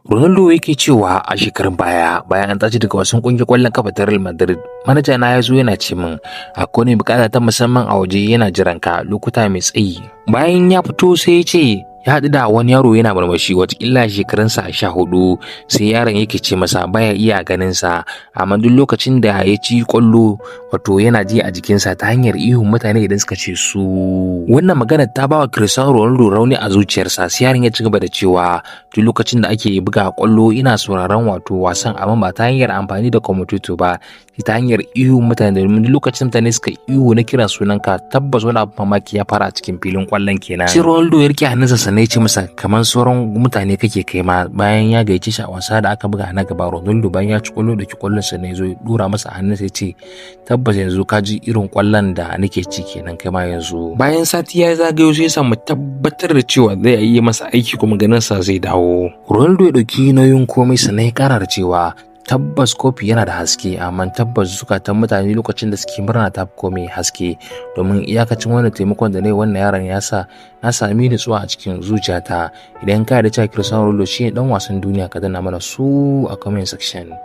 Ronaldo yake cewa a shekarun baya, bayan an tashi daga wasan kungiyar kwallon kafa ta Real Madrid, manaja na ya zo yana ce min akwai wani bukata ta musamman a waje yana jiran ka lokuta mai tsayi. Bayan ya fito, sai ya ce ya haɗu da wani yaro yana murmushi, watakila shekarunsa 14. Sai yaron yake ce masa baya iya ganin sa, amma duk lokacin da ya ci kwallo, wato yana ji a jikinsa ta hanyar ihun mutane idan suka ce su. Wannan magana ta bawa Cristiano Ronaldo rauni a zuciyarsa. Sai yaron ya ci gaba da cewa duk lokacin da ake buga kwallo ina sauraron wato wasan, amma ba ta hanyar amfani da kwamfuta ba, ta hanyar ihun mutane, domin duk lokacin mutane suka ihu na kiran sunanka, tabbas wani abu mamaki ya fara a cikin filin kwallon kenan. Sai Ronaldo ya rike hannunsa, sannan ya ce masa kamar sauran mutane kake kai ma. Bayan ya gayyace shi a wasa da aka buga na gaba, Ronaldo bayan ya ci kwallo da ki kwallon, sannan ya zo ya dura masa hannunsa, ya ce tabbas yanzu ka ji irin kwallon da nake ci kenan kai ma yanzu. Bayan sati ya zagayo, sai ya samu tabbatar da cewa zai yi masa aiki kuma ganin sa zai dawo. Ronaldo ya dauki nauyin komai, sannan ya kara da cewa tabbas kofi yana da haske, amma tabbas zukatan mutane lokacin da suke murna ta fi komai haske, domin iyakacin wannan taimakon da ne wannan yaron ya sa na sami nutsuwa a cikin zuciyata. Idan ka da cewa Cristiano Ronaldo shi ne dan wasan duniya, ka danna mana su a comment section.